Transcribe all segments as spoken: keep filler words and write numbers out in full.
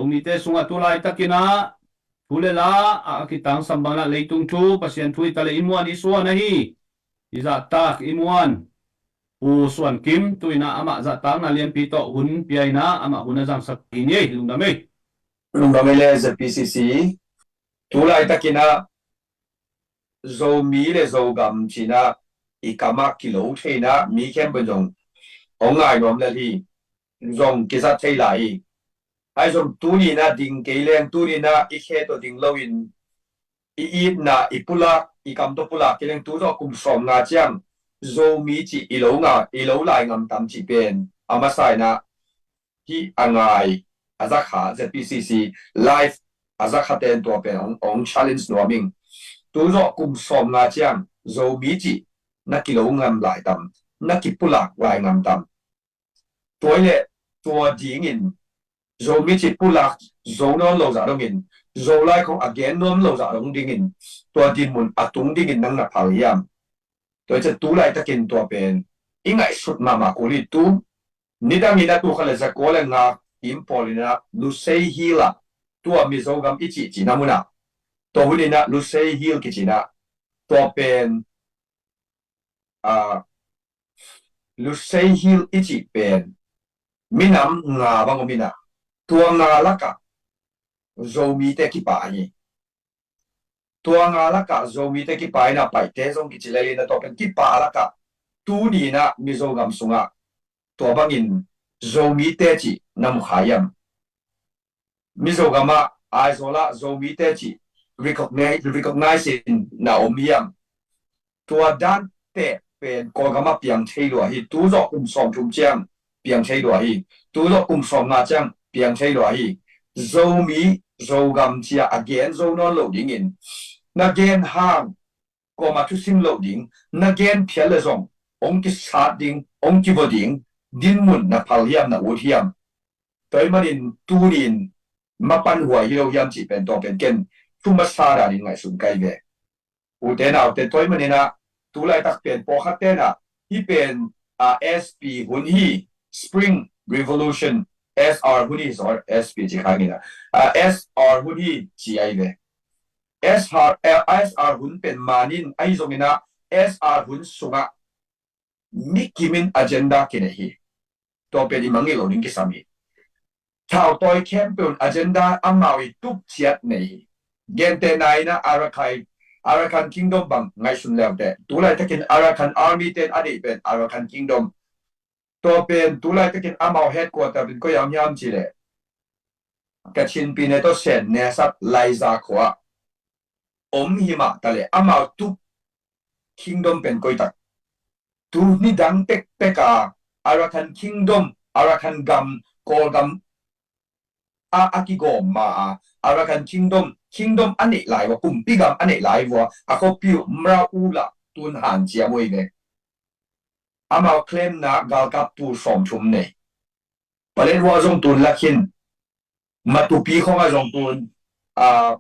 Zomite sungah tu laitakin ah thu le la a kitangsam bangin ah leitung thu, Pasian thu hi taleh i muan i suan ahi. I zahtak i muan Pu Suan Kim tu-in ah amah zahtakna lianpi tawh hun pia-in ah amah hun a zangsak hi ni ei. Lungdam ei. Lungdam ei le Z P C C. Tu laitakin ah Zomi le Zogam ci-in ah i kam ah kilo thei-in ah mi khempeuh zong hong ngai nuam lel hi. Zong kizat thei lai hi. Ahi zong tuni-in ah ding kei leng, tuni-in ah i khe tawh ding loin i itna i pulak, i kam tawh pulak kei leng, tu zawh kum sawmnga ciang Zomi cih i lo nga, i lo lai ngam tam cih pen a masa-in ah hih a ngai a zakha Z P C C live a zakha ten tua pen hong, hong challenge nuam ing. Tu zawh kum sawmnga ciang Zomi cih na kilo ngam lai tam, na kipulak lai ngam tam. Tua hi leh tua dingin Zomi cih pulak zo nawn lo zah dongin, Zolai khong a gen nuam lo zah dong dingin, tua dinmun a tung dingin nang na phal hiam? Tua hi ciang tu laitakin tua pen i ngaihsut mahmah kul hi. Tu nidangin ah tul khat le za kua le nga kim pawl in ah Lusei Hill ah, tua Mizogam i cihcihna mun ah, tua hun in ah Lusei Hill kici-in ah, tua pen, ah, Lusei Hill i cih pen minam nga bang om in ah, tua nga lakah Zomite kipah hi. Tua nga lakah Zomite kipah in ah, Paite zong kici lel in ah, tua pen kipah lakah tuni-in ah Mizogam sungah tua bangin Zomite cih na mu kha hiam? Mizogam ah, Aizawl ah Zomite cih recognize, recognize in na om hiam? Tua dan teh pen Kawlgam ah piang thei lua hi. Tu zawh kum sawmthum ciang piang thei lua hi. Tu zawh kum sawmnga ciang piang thei lua hi. Zomi, Zogam ci-a a gen zo nawn lo dingin, na gen hang kuamah thusim loh ding, na gen phial le zong hong kisat ding, hong kivaw ding dinmun na phal hiam, na ut hiam? Tua ahih manin tuni-in mapan huai hi lo hiam cih pen, tua pen ken thu masa danin ngaihsun ka hi ve. Ute naute, tua ahih manin ah tu laitak pen pawlkhat ten ah hih pen, ah, S P hun hi, Spring Revolution, S R hun hi, sorry, S P ci kha ing ah, ah, S R hun hi ci ahi ve. S R, eh, S R hun pen manin ahi zongin ah S R hun sungah mi kimin agenda kinei hi. Tua pen i mangngilh loh ding kisam hi. Thautawi khempeuh in agenda amau i tup ciat nei hi. Gentehna in ah Arakai, Arakan Kingdom bang ngaihsun le uh teh. Tu laitakin Arakan Army ten a deih pen Arakan Kingdom. Tua pen tu laitakin amau headquarter pen koi ah om hiam cih leh, Kachin pi ne tawh Sen ne sap Laiza khua ah om hi mah ta leh, amau tup kingdom pen koi tak? Tu nidang pekpek a Arakan Kingdom, Arakan gam, Kawlgam a, a kigawm ma a, Arakan Kingdom, kingdom a neih lai vua, kumpi gam a neih lai vua, a khuapi uh Mraula tun hanciam uh hi ve. Amau claimna galkap tul sawmthum nei. Paletwa zong tun la khin, Matupi khong ah zong tun, ah,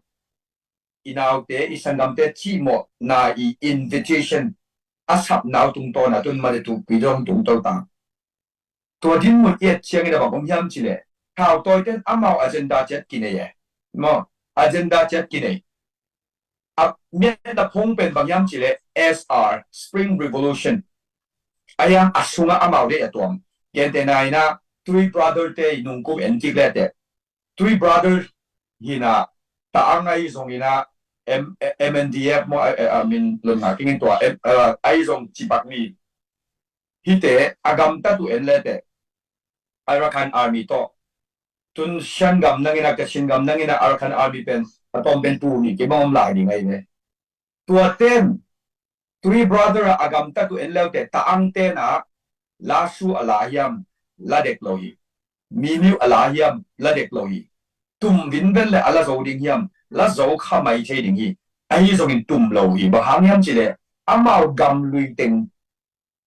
i naute, i sanggamte cihmawhna i invitation a sapna uh tungtawn ah tun Matupi zong tungto ta. Tua dinmun i et ciangin a bang om hiam cih leh, thautawiten amau agenda ciat kinei e. Maw, agenda ciat kinei. A miatna phung pen bang hiam cih leh S R, Spring Revolution. A hiang a sungah amau deih a tuam. Gentehna in ah Three Brother te i nungkum en kik le teh, Three Brother hi in ah, ta ang ahi zongin ah M-, M N D F maw, eh, eh, ah, min lon ngak ing in tua, em, eh, ahi zong cipak ni. Hihte a gamtat uh en le teh, Arakan Army tawh. Tun Shan gam nangin ah, Kachin gam nangin ah Arakan Army pen a tawm pen tul nih kibang om lai ding ahi ve. Tua ten, Three Brother ah a gamtat uh en le uh teh, ta ang ten ah Lasu a la hiam, la dek lo hi. Mimiu a la hiam, la dek lo hi. Tum vinven le a la zo ding hiam, la zo kha mai thei ding hi. Ahi zongin tum lo hi. Bang hang hiam cih leh, amau gam lui teng,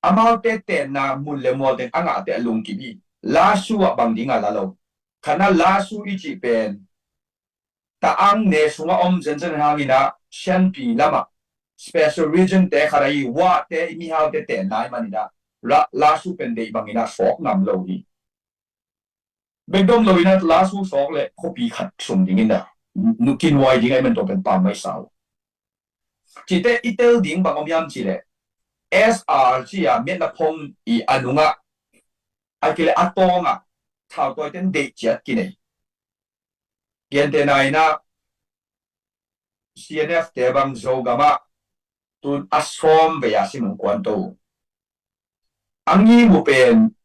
amaute tenna mun le mual teng a ngahte a lungkim hi. Lasu ah bang ding a la lo. Khatna, Lasu i cih pen ta ang ne sungah om zenzen hangin ah Shanpi lamah special region te khat ahi, Wa te, i mihaute tenna ahih manin ah, la, Lasu pen deih bangin ah sawk ngam lo hi. Bek dom lo in a la su sawk le khuapi khat sung ding in a nukin wai ding a i man tawh pen pam mai sau. Cite i tel ding bang om hiam ci le S R ci a miatna phong i a nungah a kile a tawngah thautawi ten deih ciat kinei. Gentehna in a C N F te bang Zogamah tun a sawm vei a sim hong kuan to. A ngimu pen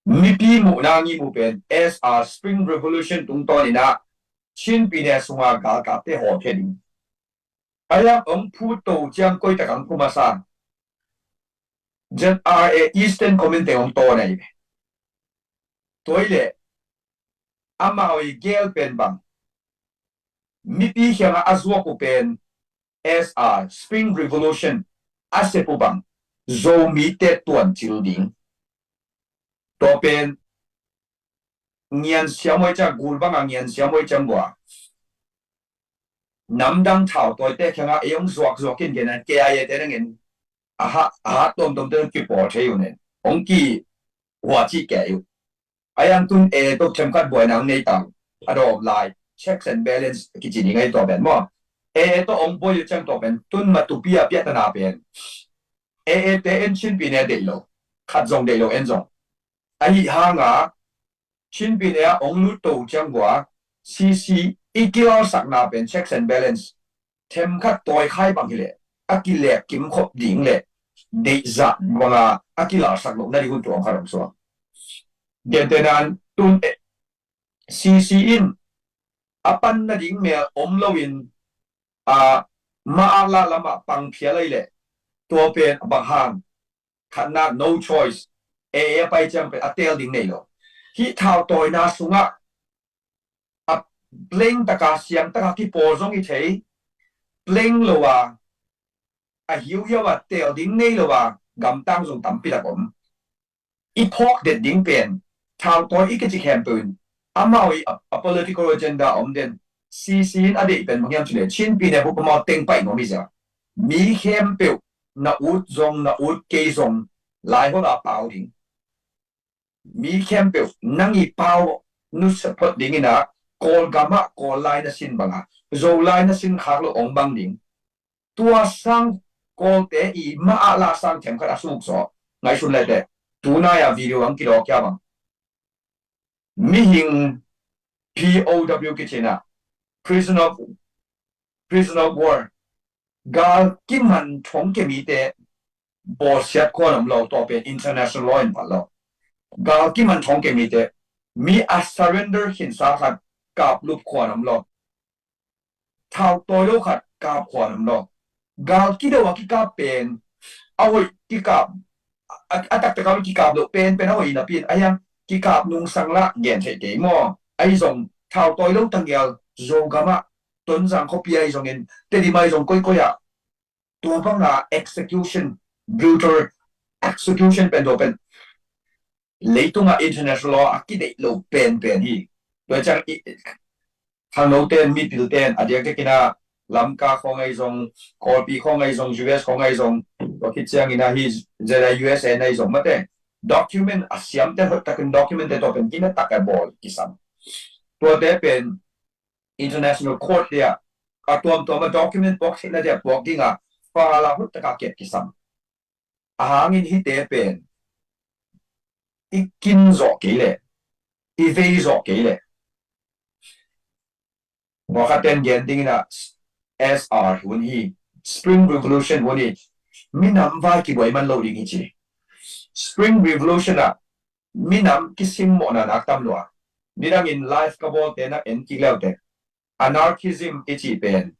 mipi muhna a ngimu pen S R Spring Revolution tungtawn in a Chin pyine sunga galkapte hawlkhia ding. A yang hong phut to ciang koi tak hong phu masa. Z R A Eastern Command te hong tawn ahi ve. Tua hi leh amau i gel pen bang mipi khiangah a zuak uh pen S R Spring Revolution a sep uh bang Zomite tuancil ding. Tua pen ngian siam uh hi ciang, gul banga ngian siam uh hi ciang bua namdang thautawite khiangah ei hong zuakzuak in gen a K I A te nangin a hat, a hat tuamtuamte hong kipawl thei uh nen hong kihua cih kei uh. A yang tun A A tawh themkhat buaina hong nei tang a dawm lai checks and balance kici ding ahi tua pen maw. A A tawh hong buai uh ciang tua pen tun matupi a piahtana pen A A te en Chin pyine deih lo, khat zong deih lo en zong. Ahi hanga Chin pyine a hong lut to uh ciang bua C C i kilalsakna pen checks and balance themkhat tawikhai bang hileh a kilek kimkhop ding le deihzah banga a kilalsak loh nading hun tuang khat hong suak. Gentehna in tun C C in a pan nading mel om loin a ma-a la lamah pang phial ahi leh tua pen a bang hang khatna no choice A A a pai ciang pen a tel ding nei lo. Hih thautawina sungah a plain taka siang taka kipawl zong i thei, plain lo a a hiuhiau a tel ding nei lo a gamtang zong tampi lak om. I phawk det ding pen thautawi i kici khempeuh in amau i a, a political agenda om den C C in a deih pen bang hiam cih leh Chin pyine bup amau teng pai nuam hi zia. Mi khempeuh na ut zong na ut kei zong Laiholh a pau ding. Mi khempeuh nang i pau nusia phot dingin a Kawlgamah Kawl lai na sin banga Zo lai na sin khak lo ong bang ding. Tua sang Kawlte i ma-a la sang themkhat a suk zaw ngaihsun lete tunai a video ang kidawk kia bang mihing P O W kicina prison of prison of war gal kiman thong kemite bawlsiat khuan om lo tawh pen international law in pal lo. Gal kiman thong kemite mi a surrender khinsa khat kaplup khuan om lo. Thau tawi lo khat kap khuan om lo. Gal kido a kikap pen a hoih kikap a taktak a kikap lo pen pen a hoih napi in a hiang kikap nungsang lah gen theih kei maw? Ahi zong thau tawi lo tangial Zogamah Tonzang khuapi ahi zongin Tedim ahi zong koikoi ah tua banga execution, brutal execution pen tua pen leitungah international law a kideih lo penpen hi. Tua ciang khangnoten mipilten a diakdiakin a Lamka khawng ahi zong, Kawlpi khawng ahi zong, U S khawng ahi zong, tua khit ciangin a hi zela U S A ahi zong mate document a siamte hoihtakin documentte tua pen kina tak a bawl kisam. Tuate pen international court dia a tuamtuam a document puak theihna dia puak dinga fala hoihtaka kiat kisam. A hangin hihte pen i kin zawh kei leh i vei zawh kei leh pawlkhatten gen dingin a S R hun hi, Spring Revolution hun hi, minam vai kibuai man lo ding hi ci. Spring Revolution ah minam kisimmawhna nak tam lua. Nidangin live ka bawlte na en kik leute anarchism i cih pen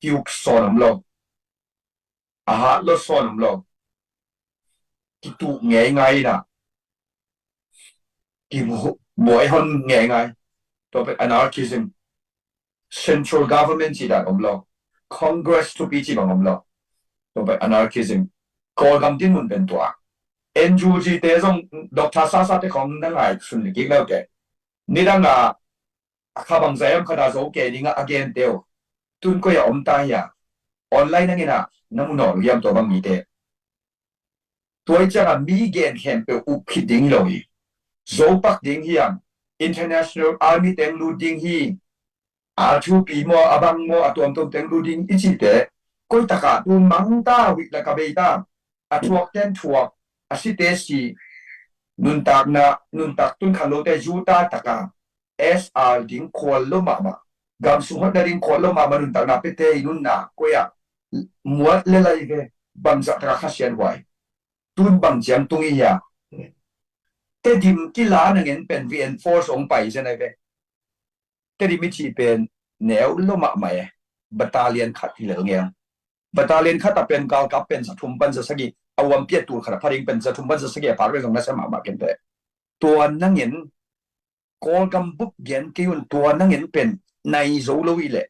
kiuk sawn om lo. A hat lo sawn om lo. Kituh ngeingai inah kibuai hon ngeingai. Tua pen anarchism. Central government cih dan om lo. Congress thupi cih bang om lo. Tua pen anarchism. Kawlgam dinmun pen tua. N U G te zong Doctor Sasa te khong na ngai sun likik leute nidanga a kha bangzah hiam khat a zo kei dingah a gente uh tun koi a om ta hi a online nangin ah na mu nawn uh hiam tua bang mite. Tua i ciangah mi gen khempeuh up khit ding hi lo hi. Zo pak ding hiam, International Army teng lut ding hi, a thupi maw, a bang maw, a tuamtuam teng lut ding i cihte, koi takah tu mangta huih la ka bei ta, a thuak ten thuak, a site si, nuntakna, nuntak tun khan lote zuta taka, S R ding khual lo mahmah, gam sung hotna ding khual lo mahmah, nuntakna pete i nunna, koi ah, muat le lai ve, bangzah taka khasian huai. Tun bang ciang tung i hia. Tedim kila na ngen pen V N Force ong pai zen ai ve. Tedim i cih pen neu lo mahmah e. Battalion khat hi lel ngel. Battalion khat a pen galkap pen za thum pan za sagi. A uampi a tul khat a pharing pen za thum pan za sagi a phak le zong na sia mahmah ken te. Tua na ngen Kawlgam bup gen kei un, tua na ngen pen nai zo lo i leh.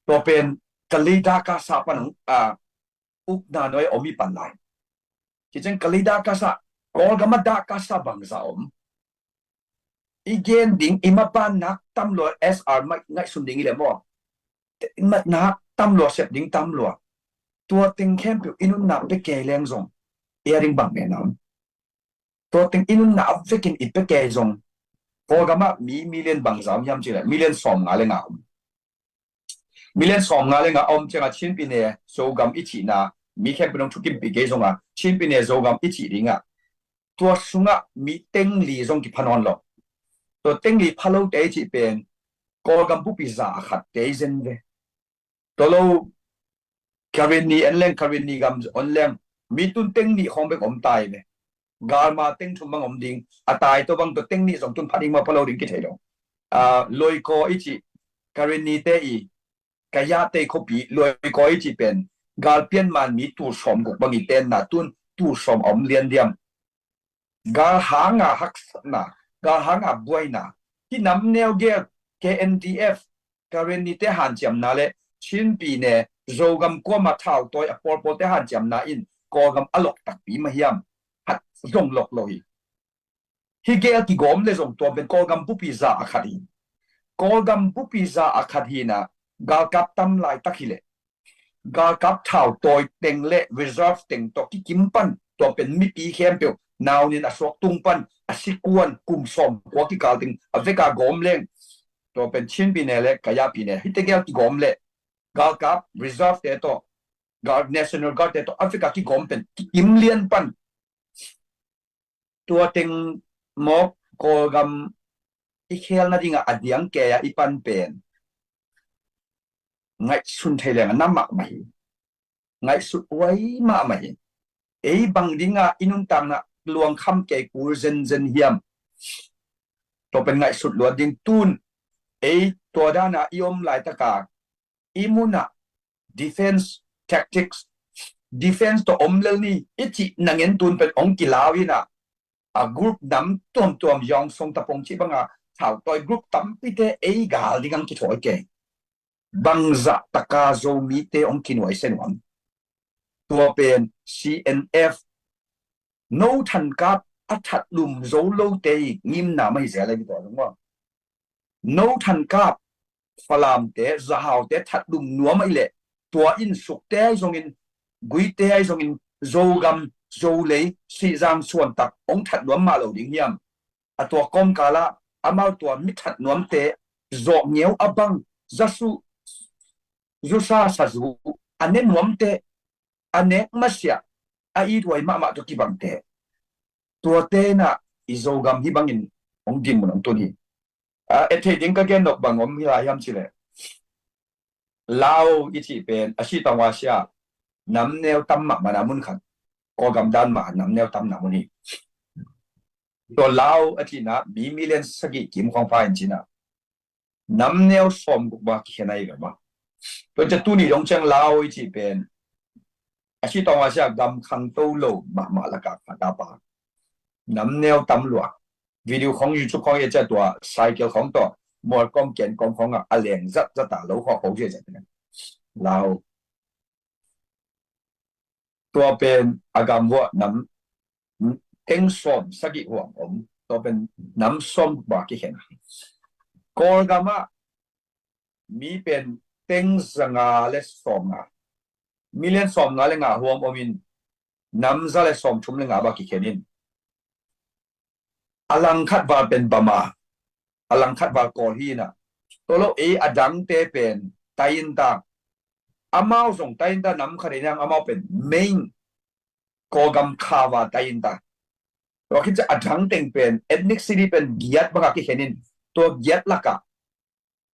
Tua pen ka lei dah ka sa pan a ukna nuai om i pan lai. Kiceng ka lei dah ka sa, Kawlgam a dah ka sa bangza om. I gen ding, i mapan nak tam lua S R mai ngaihsun ding i le maw. I mat nak tam lua sep ding tam lua. Tua teng khempeuh i nunna pe kei leng zong. I a ding bang ngen a om. Tua teng i nunna a vekin i pe kei zong. Kawlgam ah mi million bangza om hiam ci le, million sawm nga le nga om. Million sawm nga le nga om cianga Chin pi ne Zogam i cihna, mi khempeuh nong thukim pi kei zonga, Chin pi ne Zogam i cih dinga. Tua sungah mi teng li zong kipha nawn lo. Tua teng li pha lote i cih pen, Kawlgam bupi za a khat te i zen ve. Tua lo, Karenni en leng, Karenni gam on leng, mi tun teng nih khawng bek om tai ve. Galma teng thum bang om ding, a tai tua bang tua teng nih zong tun pha ding ma pha lo ding kithei lo. A, Loikaw i cih, Karenni te i, Kayah te i khuapi, Loikaw i cih pen, galpian man mi tul sawm guk bang i tenna tun, tul sawm a om lian diam. Galhanga haksatna, galhanga buaina, hi nam neu gel, K N D F, Karenni te hanciamna le, Chin pi ne, Zogam kuama thau tawi a pawlpawl te hanciamna in, Kawlgam a lok takpi ma hiam, hat zong lok lo hi. Hi gel kigawm le zong tua pen Kawlgam bupi za a khat hi. Kawlgam bupi za a khat hi na, galkap tam lai tak hi le. Galkap thau tawi teng le reserve teng tawh kikim pan, tua pen mipi khempeuh, nau nin a suak tung pan, a sikuan, kum sawm kua kikal teng, a veka gawm leng. Tua pen Chin pi ne le, Kayah pi ne, hi te gel kigawm le. Galkap reserve te tawh, gal, National Guard te tawh, a veka kigawm pen, kikim lian pan. Tua teng mawk Kawlgam i khel nadingah a diang kei a i pan pen ngaihsun thei leng a na mahmah hi. Ngaihsut huai mahmah hi. Ei bang dingah i nuntakna luangkham kei kul zenzen hiam. Tua pen ngaihsut luat ding tun ei tua dana i om laitaka i munah defense tactics, defense tawh om lel ni i cih na ngen tun pen ong kilau inah a group nam tuamtuam Yawngsong Tapong cih banga thautawi group tampite ei gal ding ang kithawi kei. Bangzah taka Zomite ong kinuai se nuam. Tua pen C N F no thankap a thatlum zo lote i ngimna mah hi zel a hi tua zong maw. No thankap Falamte, Zahaute thatlum nuam a i leh tua in Sukte ahi zongin, Guite ahi zongin, Zogam, Zolei, Sihzang suantak ong that nuam mah lo ding hiam? A tua kawmkalah amau tua mi that nuamte zawh ngeu a bang, zasu, zusa sazu a ne nuamte, a nek masiah a ithuai mahmah tawh kibangte, tuate inah i Zogam hi bangin ong dinmun ong tun hi. A, et thei ding ka gen nop bang om hi lai hiam cileh, Lao i cih pen a si tawng a sia nam neu tam mahmah na mun khat, Kawlgam dan mah nam neu tam na mun hi. Tua Lao a cihna mi million sagih kim khawng pha in cihna nam neu sawm guk ba kikhen ahi ve ba. Tua cia tuni dong ciang Lao i cih pen a si tawng a sia gam khangto lo mahmah laka khat a pa. Nam neu tam lua. Video khawng, YouTube khawng i a cia tua cycle khawng tawh mual kawm kian kawm khawng a leng zat zat a lo khawh khawh zia zat. Lao tua pen a gam vuah nam teng sawm sagih huam om, tua pen nam sawm ba kikhen. Kawlgam ah mi pen teng za nga le sawm nga, million sawm nga le nga huam om in, nam za le sawm thum le nga ba kikhen in. A langkhat val pen Burma, a langkhat val Kawl hi inah, tua lo ei a dangte pen tai in ta. Amau zong tai in ta, nam khat ei nang amau pen main Kawlgam kha val tai in ta. Tua khit ciang a dang teng pen ethnicity pen giat bangah kikhen in, tua giat lakah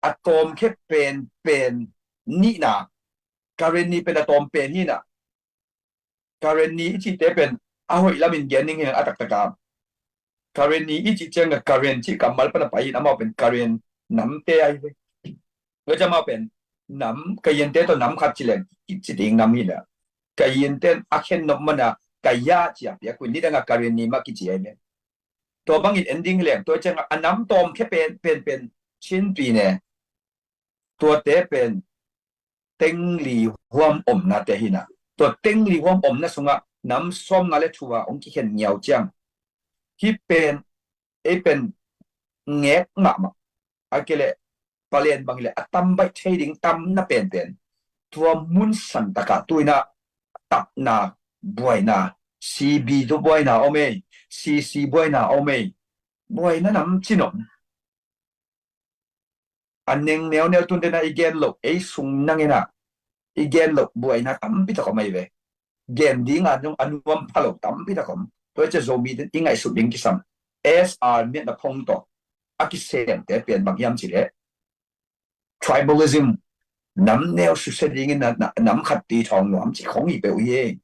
a tawmkhe pen pen nihna, Karenni pen a tawm pen hi inah. Karenni i cihte pen a hoih lamin gen ning hi a taktak a. Karenni i cih ciangin Karen cih kammal pan a pai in, amau pen Karen namte ahi ve. Tua ciang amau pen nam, Kayente tawh nam khat ci leng i ci ding nam hi inah. Kayente a khen nop mana Kaya ci a piak uh in, nidangah Karenni mah kici ahi ve. Tua bangin en ding hi leng, tua ciangah a nam tawmkhe pen pen pen Chin Pyine, tuate pen tengli huam omnate hi inah. Tua tengli huam omna sungah nam sawmnga le thua hong kikhen ngiau ciang, hih pen ei pen ngek mahmah. A kei leh palen bang hi leh a tam baih thei ding tamna penpen tua mun santakah tu inah tapna, buaina, C B tu buaina om ei, C C buaina om ei, buaina nam cin om. A neng neuneu tun tena i gen loh, ei sung nang inah i gen loh buaina tampi tak om ahi ve. Gen ding a nung a nuam pha lo tampi tak om. Tua ciang Zomi ten i ngaihsut ding kisam. S R miatna phong tawh a kisemte pen bang hiam cih leh tribalism, nam neu susia dingin na, na, nam khat ti thawng nuam cih khong hi peuh hi.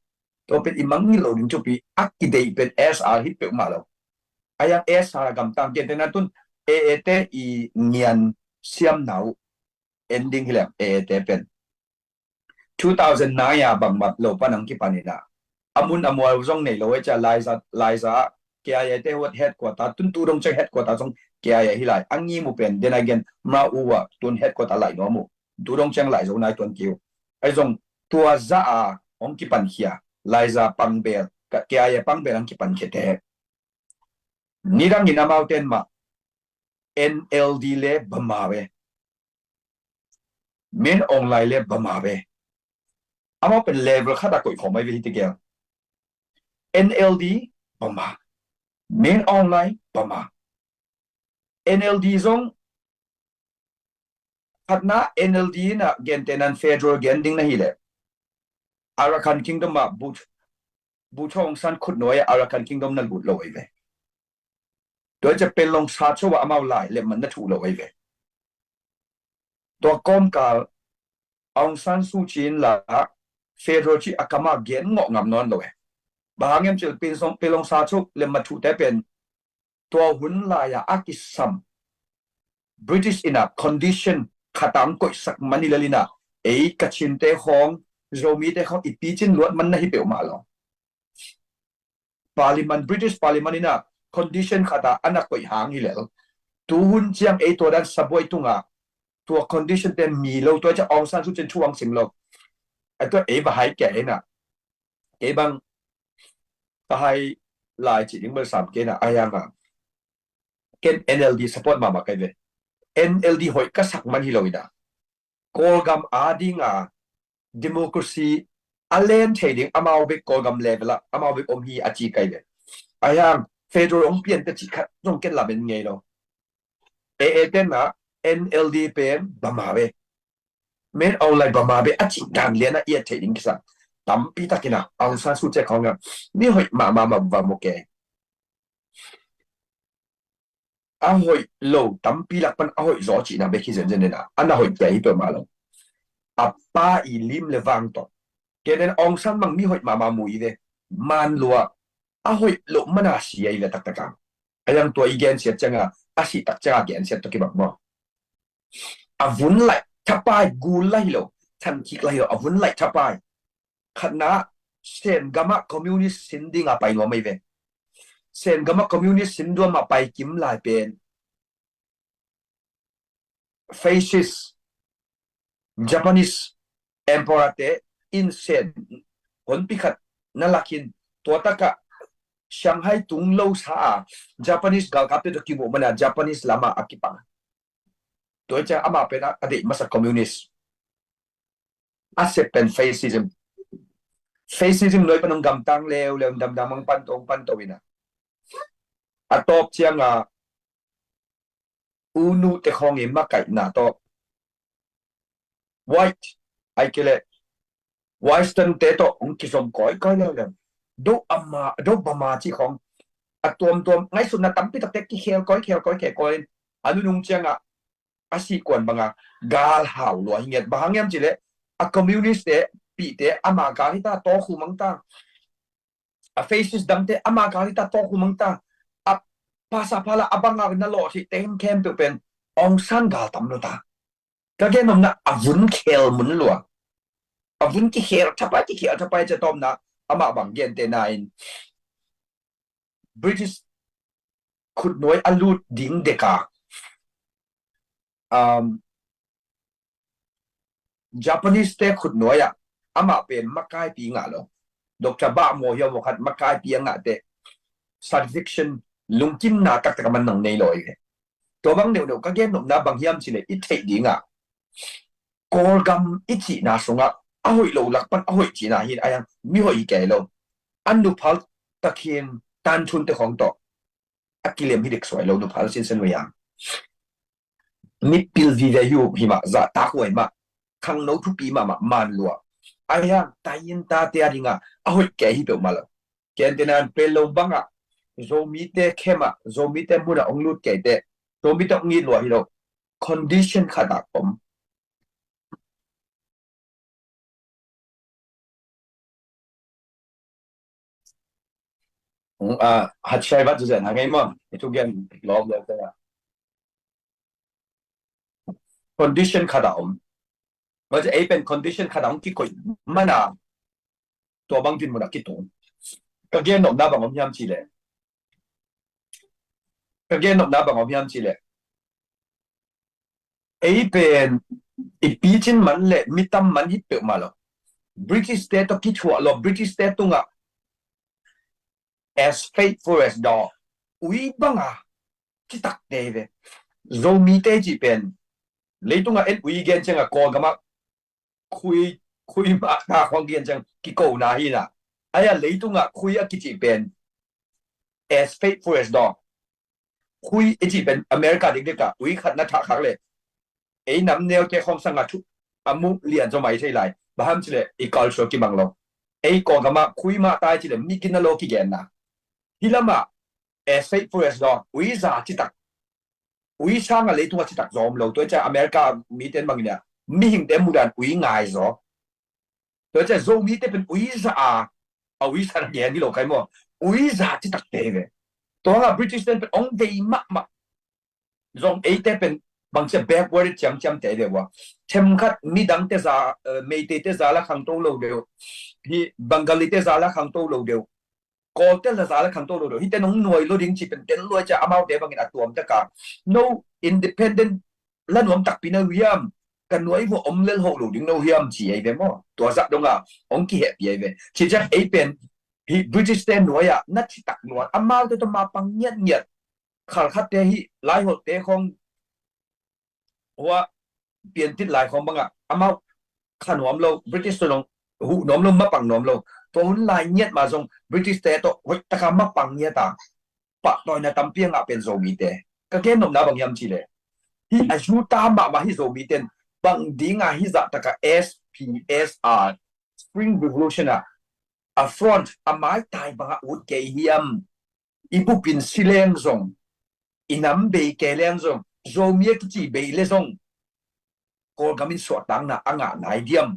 Tua pen i mangngilh loh ding thupi, a kideih pen S R hi peuhmah lo. A yang S R a gamtang, gentehna tun A A te i ngian siamna uh en ding hi leng, A A te pen two thousand nine a bangmah lo pan hong kipan inah, a mun a mual zong nei lo ei cia, Laiza, Laiza ah K I A te headquarter, tun tu dong ciang headquarter zong K I A hi lai. A ngim uh pen, then again, Mra U ah tun headquarter lai nuam uh. Tu dong ciang lai zo nai tuan kiu. Ahi zong tua zah a hong kipan khia, Laiza pangbel, K I A pangbel hong kipan khia te, nidangin amaute in mah N L D le Burma ve, Min Aung Hlaing le Burma ve. Amau pen level khat a koih khawm ahi ve hih tegel. N L D Burma, Min Aung Hlaing Burma. N L D zong khatna, N L D inah gentehna in federal gen ding na hi leh, Arakan Kingdom ah Bhut-, Bhutto Aung San khutnuai ah Arakan Kingdom na lut lo ahi ve. Tua ciang Panglong Sacho ah amau lai lemman na thuh lo ahi ve. Tua kawmkal Aung San Suu Kyi in la federal cih a kam a gen ngawh ngam nawn lo e. Bang hang hiam cih leh Panglong, Panglong Sacho lemman thuhte pen tua hun lai-a a kisam British in a condition khat ah hong koihsak man hi lel in a, ei Kachinte khawng, Zomite khawng i picin luat man na hi peuhmah lo. Parliament, British Parliament in a condition khat ah a na koih hang hi lel. Tu hun ciang ei tua dan sabuai tungah tua condition te mi lo, tua ciang Aung San Suu Kyi in thu hong sim lo. A tua ei va hai kei in a, kei bang ka hai lai cih ding bel sam kei in a, a hiang a ken N L D support mahmah kai ve. N L D hoih ka sak man hi lo in a, Kawlgam a ding a democracy a len thei ding amau bek Kawlgam level ah amau bek om hi a ci kai ve. A hiang federal hong pian te cih khat zong ken lamen ngei lo. A A ten a N L D pen bama ve, Min Aung Hlaing bama ve a cih dan lian a i et thei ding kisam. Tampi tak in a Aung San Suu Kyi khawng a mi hoih mahmah mah va mu kei. A hoih lo tampi lak pan a hoih zaw cihna bek hi zenzen in a, a na hoih kei hi peuhmah lo. A pa i lim le vang tawh. Kei nen Aung San bang mi hoih mahmah mu i ve. Man lua a hoih loh man a si a i ve taktak a. A hiang tua i gensiat ciang a, a sih tak ciang a gensiat tawh kibang maw. A vun laih thapai, gul la hi lo, than kik la hi lo, a vun laih thapai. Khatna, Sen gam ah communist sin ding a pai nuam ahi ve. Sen gam ah communist sin duam a pai kim lai pen fascist Japanese emperor te in Sen honpi khat na lak in, tua tak ah Shanghai tung lo sa a Japanese galkapte tawh kimuh man a Japanese lam ah a kipang. Tua ciang amah pen a, a deih masa communist. A sep pen fascism. Fascism nuai pan hong gamtang leuleu, damdam hong pan to, hong pan to in a. A tawp cianga unu te khawng i makaihna tawh White, ai kei le Western te tawh hong kizom kawikawi leuleu. Do ama, do bama cih khawng a tuamtuam ngaihsutna tampi takte kikhel kawi, khel kawi, khel kawi in a nunung cianga a sihkuan banga gal hau lua hi ngiat. Bang hang hiam cih leh a communist te, pihte ama gal hita, tawkhu mang ta. A fascist dangte ama gal hita, tawkhu mang ta. A pasa phala a banga na lawh theih te in khempeuh pen Aung San gal tam lo ta. Ka gen nopna a vun khel mun lua. A vun kikhel thapai, kikhel thapai, cia tawpna amah bang gentehna in British khutnuai a lut ding deka, um, Japanese te khutnuai ah amah pen makaipi ngah lo. Doctor Bah Maw Hiaw Maw khat makaipi a ngah teh satisfaction, lungkimna taktak a man nang nei lo i ve. Tua bang neuhneuh ka gen nopna bang hiam cih leh i theih dingah Kawlgam i cihna sungah a hoih lo lak pan a hoih cihna hi a, mi hoih hi kei lo. A nuphal takhin tanthun te khawng tawh a kilem hi dik suai lo, nuphal sinsen uh hiam. Mipil vive hi uh hi mah, zahtak huai mah, khangno thupi mahmah, man lua. A hiang tayin tate a dingah a hoih kei hi peuhmah lo. Ken tenan pel lo bangah Zomite khem ah, Zomite munah hong lut kei teh Zomite hong it lua hi lo. Condition khat ah om. Hong, ah, hat shai vat zuzen ha ngei maw. I thu gen lawm lawm te ah. Condition khat ah om. Tua ci ei pen condition khat ah hong kikoih mana tua bang dinmun ah kitung. Ka gen nopna bang om hiam cih leh. Ka gen nopna bang om hiam cih leh. Ei pen i picin man le mitam man hi peuhmah lo. British te tawh kithuah lo, British te tungah as faithful as dog, ui banga citak te ve. Zomite cih pen leitungah en ui gen ciangah Kawlgamah khui, khui mah ta khawng gen ciang kikona hi na. Aia leitungah khui a kicih pen as faithful as dog. Khui i cih pen America dikdikah ui khat na thah khak le ei nam neute khawng sangah thu a mu lian zaw mai thei lai. Bang hiam cih leh i culture kibang lo. Ei Kawlgamah khui mah ta i cih leh mi gina lo kigenna. Hi lamah as faithful as dog, ui za citak, ui sangah leitungah citak zawm lo. Tua i ciah America mite in bangin ah mihingte mudan ui ngai zaw. Tua i ciah Zomite pen ui za a, a ui sa na gen hi lo kai maw. Ui za citak te ve. Tua hangah British ten pen hong vei mahmah. Zong eite pen bangcia backward ciamciam te ve ua. Themkhat midangte za, eh, Meiteite za la khangto lo deuh. Hi Bengalite za la khangto lo deuh. Kawlte la za la khangto lo deuh. Hite nong nuai lo ding ci pen tel luai cia amaute bangin a tuam taka. No independent la nuam takpi na uh hiam? Ka nuai vua om lel hoh lo ding no hiam ci ei ve maw? Tua zah donga hong kihehpi ei ve. Ci ciak ei pen hi British te nuai ah na citak luat. Amaute tawh mapang ngiatngiat. Khalkhatte hi Laiholhte khawng hua piantit lai khawng bangah amau kha nuam lo, British tawh nong huh nuam lo, mapang nuam lo. Tua hun lai ngiat mah zong British te tawh hoih taka mapang ngiat a pahtawina tampi a ngah pen Zomite. Ka gen nopna bang hiam cih leh hi a Utah mahmah hi Zomite in bang dinga hi zah taka S P S R Spring Revolution ah a front a maitai bangah ut kei hiam? I bupin si leng zong, i nam bei kei leng zong, Zomi a kici bei le zong Kawlgam in suahtakna a ngah nai diam?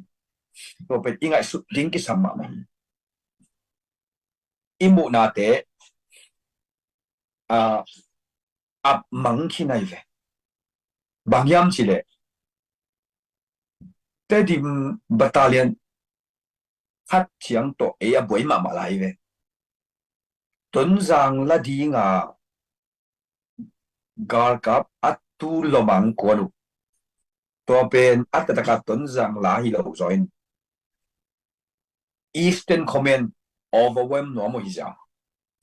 Tua pen i ngaihsut ding kisam mahmah. I muhnate a, a mang khin ahi ve. Bang hiam cih leh Tedim battalion khat ciang tawh ei a buai mahmah lai ve. Tonzang la dinga galkap a tu lomang kuan uh. Tua pen a taktak a Tonzang la hi lo zaw in Eastern Command overwhelm nuam uh hi ziau.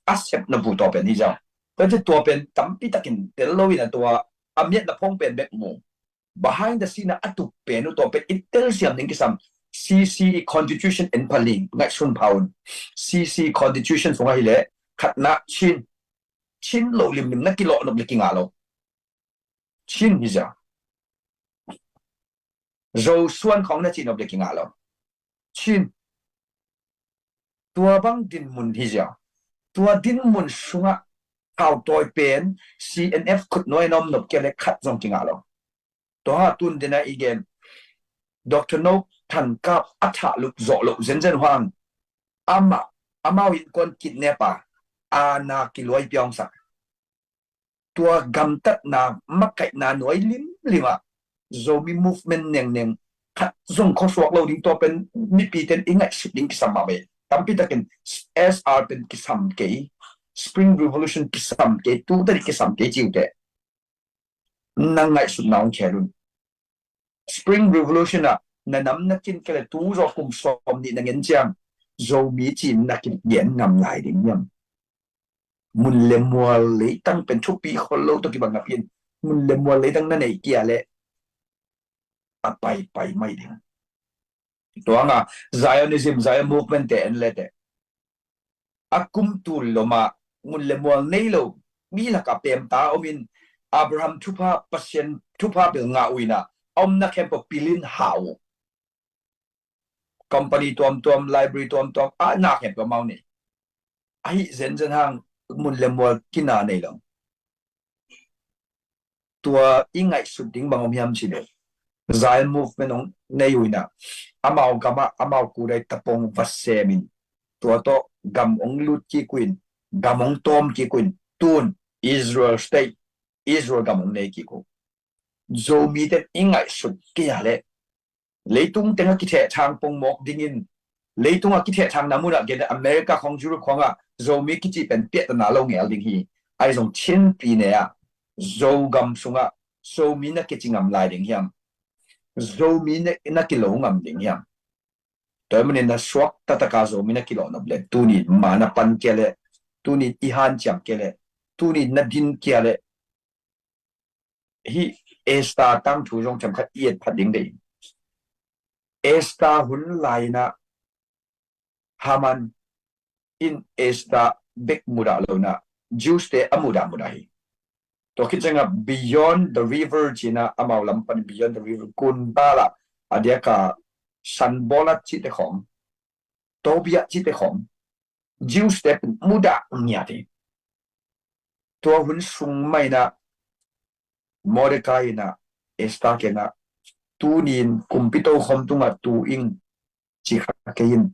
A sepna bu tua pen hi ziau. Tua ci tua pen tampi takin tel lo in a tua a miatna phawng pen bek mu. Behind the scene a a tuk pen uh tua pen i telsiam ding kisam. C C i constitution en pha ling ngaihsun pha un. C C constitution sungah hi leh khatna Chin Chin lo limlim na kilawh nop le kingah lo. Chin hi zia. Zo suan khawng na cih nop le kingah lo. Chin. Tua bang dinmun hi zia. Tua dinmun sungah thautawi pen C N F khutnuai na om nop kei le khat zong kingah lo. Tua hang tun dena i gen Doctor No Than Kap a thah lup zawh loh zenzen uh hang amah, amau innkuan kidnap a, a na kiluai piawngsak. Tua gamtatna makaihna nuai limlim ah Zomi movement nengneng khat zong khuasuak lo ding, tua pen mipite in i ngaihsut ding kisam mahmah hi. Tampi takin S R pen kisam kei, Spring Revolution kisam kei, tu tadi kisam kei ci uh teh. Na ngaihsutna hong khel un. Spring Revolution ah na nam na kin kei le tu zawh kum sawm nih na ngen ciang Zomi ci-in na kigen ngam lai ding hiam? Mun le mual leitang pen thupi khol lo tawh kibang napi in mun le mual leitang na neih kei leh a paipai mai ding. Tua hang a Zionism, Zion movement te en le teh a kum tul lom ah mun le mual nei lo mi lakah pemta om in Abraham thupha, Pasian thupha bel ngah uh in a omna khempeuh pil in hau uh. Company tuamtuam, library tuamtuam ah na khempeuh amau nei. Ahi zenzen hang mun le mual kina nei lo. Tua i ngaihsut ding bang om hiam ci le Zion movement hong nei uh in a amau gamah amau kudai tapong va sem in tua tawh gam hong lut kik uh in, gam hong tawm kik uh in, tun Israel state, Israel gam hong nei kik uh. Zomi ten i ngaihsut kei a leh leitung teng a kithehthang pongmawk dingin, leitung a kithehthangna mun ah gen America khawng, Europe khawng ah Zomi kici pen piahtana lo ngel ding hi. Ahi zong Chin pi ne ah Zogam sungah Zomi na kici ngam lai ding hiam? Zomi na, na kilo ngam ding hiam? Tua ahih manin na suak taktak a Zomi na kilawh nop le tuni in ma na pan kei leh, tuni in i hanciam kei leh, tuni in na din kei leh, hih Esther tangthu zong themkhat i et phat ding deih. Esther hun lai in a Haman in Esther bek mudah lo in a Jews te a mudah mudah hi. Tua khit ciangin Beyond the River ci-in a amau lam pan Beyond the River kun bal ah a diak a Sanballat cihte khawng, Tobiah cihte khawng Jews te mudah ngiat hi. Tua hun sung mah in a Mordecai in a Esther kiangah tuni in kumpi tokhom tungah tu ing ci kha kei in.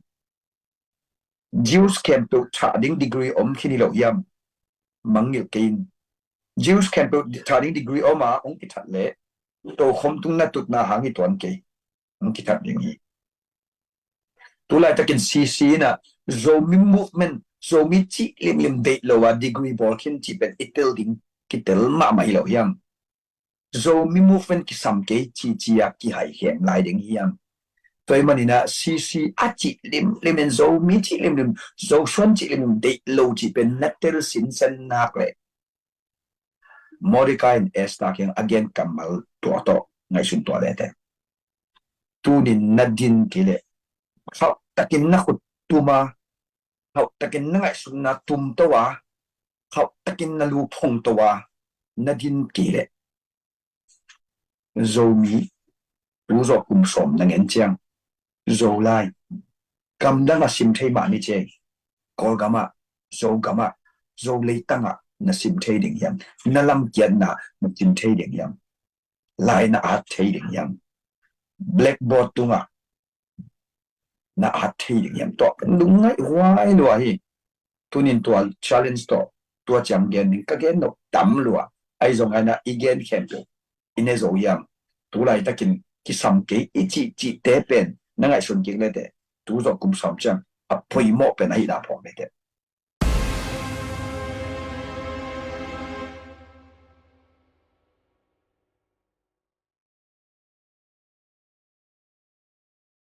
Jews khempeuh thah ding degree om khin hi lo hiam? Mangngilh kei in. Jews khempeuh thah ding degree om a hong kithat leh tokhom tung na tutna hang hi tuan kei. Hong kithat ding hi. Tu laitakin C C in a Zomi movement, Zomi cih limlim deih lo a degree bawl khin cih pen i tel ding kitel mahmah hi lo hiam? Zomi movement kisam kei cici a kihaikhem lai ding hiam? Tua ahih manin a C C a cih limlim in Zomi cih limlim, Zosuan cih limlim deih lo cih pen na tel sinsen nak leh Mordecai in Esther kiang a gen kammal tua tawh ngaihsun tuah lete. Tunin na din kei leh, khauh takin na khut tum a, khauh takin na ngaihsutna tum to a, khauh takin na lu phong to a, na din kei leh Zomi tu zawh kum sawm na ngen ciang Zolai gamdang a sim thei mah ni cei, Kawlgam ah, Zogam ah, Zo leitang ah na sim thei ding hiam? Na lamkiatna na sim thei ding hiam? Lai na at thei ding hiam? Blackboard tungah na at thei ding hiam? Tua pen lungngaih huai lua hi. Tunin tua challenge tawh tua ciang gen ding ka gen nop tam lua. Ahi zong aina i gen khempeuh i ne zo hiam? Tu laitakin kisam kei i cihcihte pen na ngaihsun kik lete, tu zawh kum sawm ciang a poimawh pen ahihna phawk lete.